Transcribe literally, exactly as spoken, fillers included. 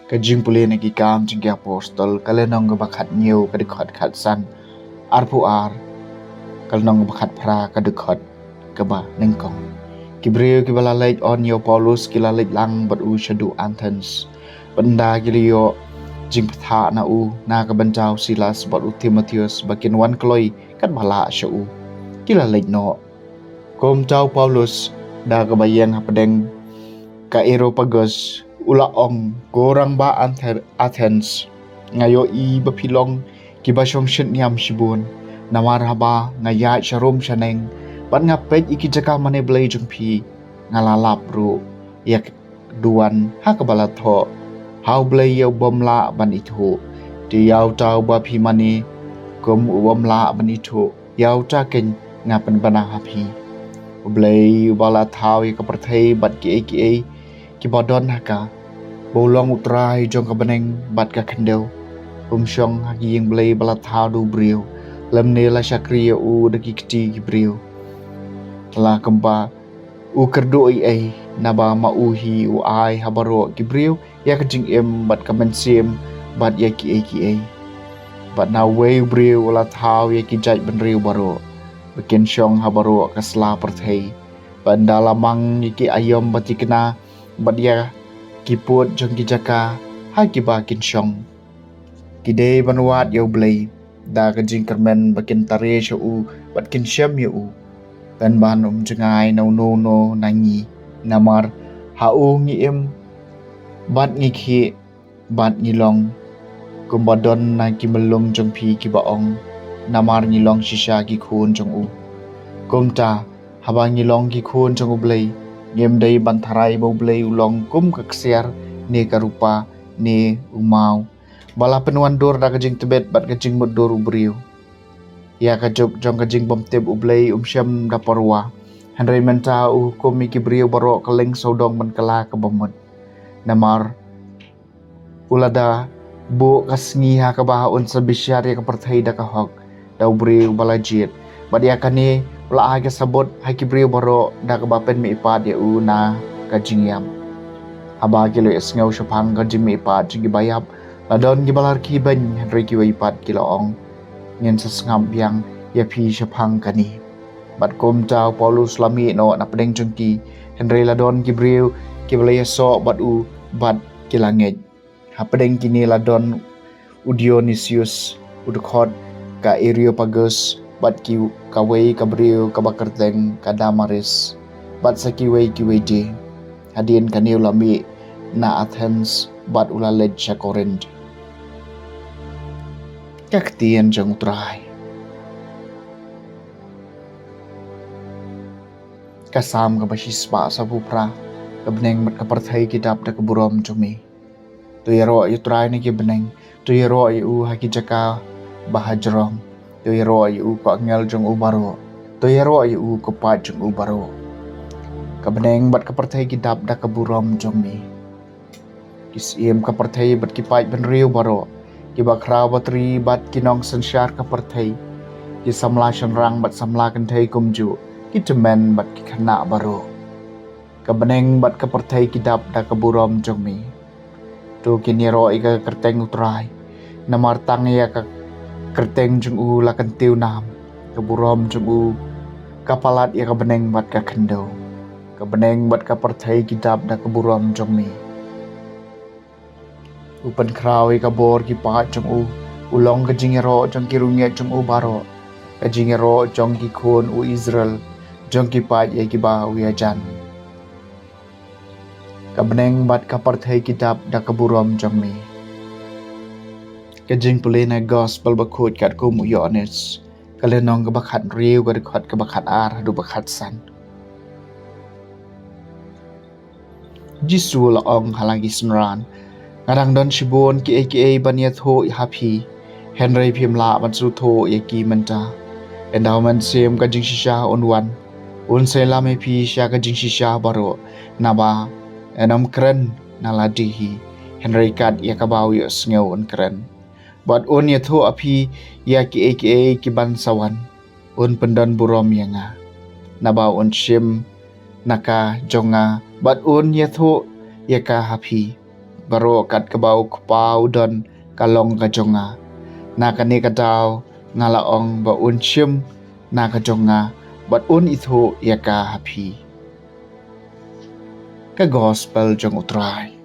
Ka jingpule na ki Kam jong ki Apostol, ka lynnong kaba khathynñiew, ka dkhot khatsan, arphew ar, ka lynnong kaba khatphra, ka dkhot kaba nyngkong. Ki briew kiba la leit on ïa u Paulus ki la leit lang bad u shaduh Athens. Bad ynda ki la ïoh jingpyrta na u na ka bynta u Silas bad u Timotheus ba kin wan kloi katba lah sha u, ki la leit noh. Kumta u Paulus da kaba ïeng hapdeng ka Areopagus, u la ong, Ko rangbah Athe-, Athens, nga ïohi ba phi long kiba shong shit niam shibun. Namar haba nga ïaid sharum shaneng bad nga peit ïa ki jaka mane blei jong phi, nga la lap ruh ïa ka duwan ha kaba la thoh, ha U Blei ïa u bym lah ban ithuh. Te ïa uta uba phi mane kum u bym lah ban ithuh, ïa uta keiñ nga pynbna ha phi. U Blei uba la thaw ïa ka pyrthei bad kiei kiei kiba don ha ka, ba u long u Trai jong ka bneng bad ka khyndew, um shong ha ki ïing blei ba la thaw da u briew, lymne la shakri ïa u da ki kti ki briew. La kumba u kyrduh ei ei, naba ma u hi u ai ha baroh ki briew ïa ka jingim bad ka mynsiem bad ïa kiei kiei. Bad na uwei u briew u la thaw ïa ki jaitbynriew baroh ba kin shong ha baroh ka sla pyrthei, bad ynda la mang ïa ki aïom ba thikna bad ïa ki pud jong ki jaka ha kiba kin shong, ki dei ban wad ïa U Blei da ka jingkyrmen ba kin tare sha u bad kin shem ïa u. Tang ban um jngai na uno uno na ngi, namar ha u ngi im bad ngi khih bad ngi long. Kumba don na ki myllung jong phi kiba ong, namar ngi long shisha ki khun jong u. Kumta haba ngi long ki khun jong U Blei, ngim dei ban tharai ba U Blei u long kum ka ksiar ne ka rupa ne u maw, ba la pynwandur da ka jingtbit bad ka jingmutdur u briew. Ïa ka juk jong ka jingbymtip U Blei um shem da parwa, hynrei mynta u hukum ïa ki briew baroh kylleng sawdong ban kylla kaba mut. Namar u la da buh ka sngi ha kaba un sa bishar ïa ka pyrthei da ka hok da u briew ba la jied, bad ïa kane u la ai ka sabut ha ki briew baroh da kaba pynmihpat ïa u na ka jingïap. Haba ki la ïohsngew shaphang ka jingmihpat jong kiba ïap, la don kiba la rkhie beiñ, hynrei kiwei pat ki la ong, Ngin sa sngap biang ïa phi shaphang kane. Bad kumta u Paulus la mih noh na pdeng jong ki, hynrei la don ki briew kiba la ïasoh bad u bad ki la ngeit. Hapdeng kine la don u Dionisius, u dkhot ka Areopagus, bad ki, kawei ka briew kaba kyrteng ka Damaris, bad sa kiwei kiwei de. Hadien kane u la mih na Athens bad u la leit sha Korinth. Ka ktien jong U Trai. Ka Salm kaba shispah saphew phra. Ka bneng bad ka pyrthei ki dap da ka burom jong me. To ïaroh ïa U Trai na ki bneng, to ïaroh ïa u ha ki jaka ba hajrong, to ïaroh ïa u ko angel jong u baroh, to ïaroh ïa u ko paid jong u baroh. Ka bneng bad ka pyrthei ki dap da ka burom jong me. Ki syiem ka pyrthei bad ki paid bynriew baroh, kiba khraw batri bad ki nongsynshar ka pyrthei, ki samla shynrang bad samla kynthei kumjuh, ki tymmen bad ki khynnah baroh. Ka bneng bad ka pyrthei ki dap da ka burom jong me. To kin ïaroh ïa ka kyrteng U Trai, namar tang ïa ka kyrteng jong u la kyntiew nam. Ka burom jong u ka palat ïa ka bneng bad ka khyndew. Ka bneng bad ka pyrthei ki dap da ka burom jong me. U pynkhraw ïa ka bor ki paid jong u, u long ka jingïaroh jong ki riewngeit jong u baroh, ka jingïaroh jong ki khun u Israel, jong ki paid ïa kiba u ïajan. Ka bneng bad ka pyrthei ki dap da ka burom jong me. Ka jingpule na Gospel bakhuid katkum u Ïoannis, ka lynnong kaba khathynriew, ka dkhot kaba khatar haduh ba khatsan. Jisu la ong ha la ki synran, Nga dang don shibun kiei kiei ban ïathuh ha phi, hynrei phim lah ban sngewthuh ïa ki mynta. Ynda u Mynsiem ka jingshisha un wan, un sa ïalam ïa phi sha ka jingshisha baroh, naba yn ym kren na lade hi, hynrei kat ïa kaba u ïohsngew un kren. Bad un ïathuh ha phi ïa kiei kiei kiban sa wan. Un pyndon burom ïa nga, naba un shim na ka jong nga bad un ïathuh ïa ka ha phi. baroh kat kaba u Kpa u don ka long ka jong nga. Na kane ka daw nga la ong ba un shim na ka jong nga bad un ithuh ïa ka ha phi. Ka Gospel jong u Trai.